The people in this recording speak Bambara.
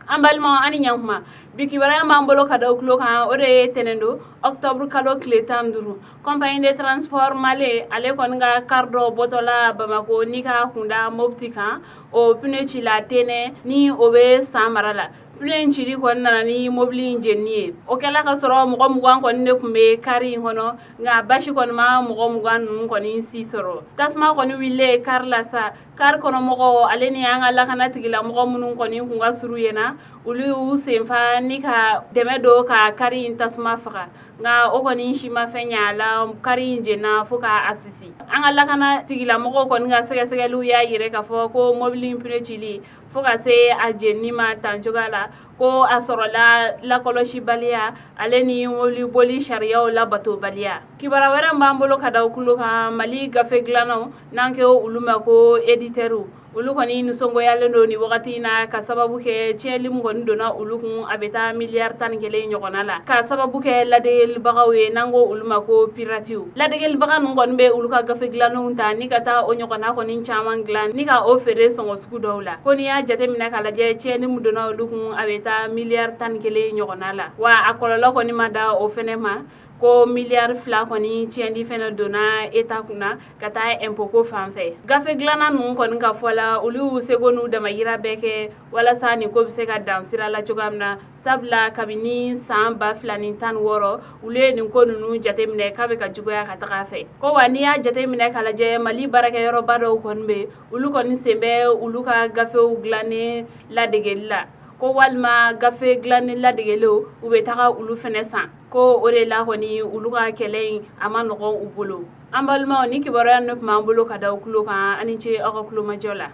An balimaw, an ni ɲankuma. Bi kibaruya b'an bolo ka da tulo kan, o de ye tɛnɛn don, octobre kalo tile 15, Compagnie de transport Mali ale kɔni ka car dɔ bɔtɔla Bamako ni ka kunda Mopti kan, o pneu cila Téné ni o bɛ San mara la. Pneu in cili kɔni nana ni mobili in jenini ye. O kɛla ka sɔrɔ mɔgɔ 20 kɔni de tun bɛ car in kɔnɔ, nka basi kɔni ma mɔgɔ 20 ninnu kɔni si sɔrɔ. Tasuma kɔni wulilen car la sa, car kɔnɔmɔgɔw ale ni an ka lakana tigilamɔgɔ minnu kɔni kun ka surun yen na, olu y'u senfa ni ka dɛmɛ don ka car in tasuma faga, nka o kɔni si ma fɛn ɲɛ a la. Car in jenina fo k'a sisi. An ka lakana tigilamɔgɔw kɔni ka sɛgɛsɛgɛliw y'a yira k'a fɔ ko mobili in pneu cili fo ka se a jenini ma tan cogoya la, ko a sɔrɔla lakɔlɔsibaliya ale ni mobili boli sariyaw labatobaliya. Kibaruya wɛrɛ b'an bolo ka da tulo kan, Mali gafe dilannaw, n'an kɛ olu ma ko éditeurs, olu kɔni nisɔngoyalen don ni wagati in na, ka sababu kɛ tiɲɛli min kɔni donna olu kun, a bɛ taa miliyari 11 ɲɔgɔnna la, ka sababu kɛ ladegelibagaw ye, n'an ko olu ma ko piratew. Ladegelibaga ninnu kɔni bɛ olu ka gafe dilannenw ta ni ka taa o ɲɔgɔnna kɔni caman dilan ni ka o feere sɔngɔ sugu dɔw la. Ko n'i y'a jateminɛ k'a lajɛ, tiɲɛni min donna olu kun, a bɛ taa miliyari 11 ɲɔgɔnna la. Wa a kɔlɔlɔ kɔni ma da o fɛnɛ ma, ko miliyari 2 kɔni tiɲɛni fɛnɛ donna État kunna ka taa impôt ko fan fɛ. Gafe dilanna ninnu kɔni ka fɔ la, olu y'u seko n'u damayira bɛɛ kɛ walasa nin ko bɛ se ka dan sira la cogoya min na, sabula kabini san 2016, olu ye nin ko ninnu jateminɛ k'a bɛ ka juguya ka taga a fɛ. Ko wa n'i y'a jateminɛ k'a lajɛ, Mali baarakɛyɔrɔba dɔw kɔni bɛ, olu kɔni sen bɛ olu ka gafew dilannen ladegeli la, ko walima gafe dilannen ladegelew, u bɛ taga olu fɛnɛ san. Ko o de la kɔni, olu ka kɛlɛ in a ma nɔgɔn u bolo. An balimaw, ni kibaruya ninnu tun b'an bolo ka da tulo kan. An ni ce aw ka kulomajɔ la.